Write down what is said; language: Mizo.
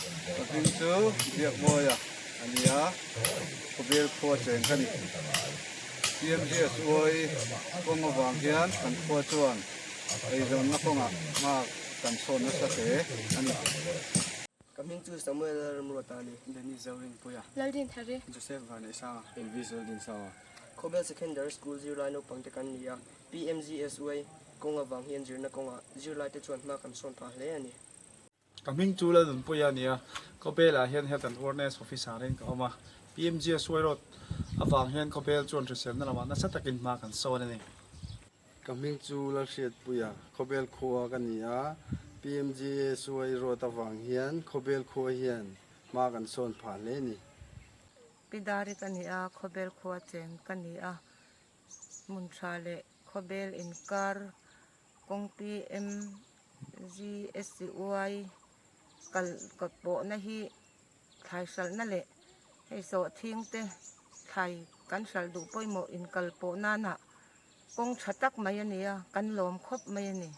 Ka hming chu Biakmawia a ni a, khawvel khua cheng ka ni. PMGSY kawng avang hian kan khua chuan eizawnna kawngah hma kan sawn nasa hle a ni. Ka hming chu Samuel Lalramruata a ni. Dennis Zorinpuia. Laldinthari. Joseph Vanneihsanga. Elvis Zoldinsanga. Khawbel Secondary School zirlai naupangte kan ni a, PMGSY kawng avang hian zirna kawngah zirlaite chuan hma kan sawn phah hle a ni. Ka hming chu Lalnunpuia a ni a, Khawbelah hian Health and Awareness Officer in ka awm a, PMGSY Road avang hian Khawbel chuan hriselna lamah nasa takin hma kan sawn a ni. Ka hming chu Lalhriatpuia, Khawbel khua ka ni a, PMGSY Road avang hian Khawbel khua hian hma kan sawn phah hle a ni. Pi Dari ka ni a, Khawbel khua cheng ka ni a, hmun tha leh Khawbel inkar kawng PMGSY kal pawhna hi thlai hralhna leh hei sawhthing te thlai kan hralh duh pawimawh inkal pawh nana kawng tha tak mai a ni a, kan lawm khawp mai a ni.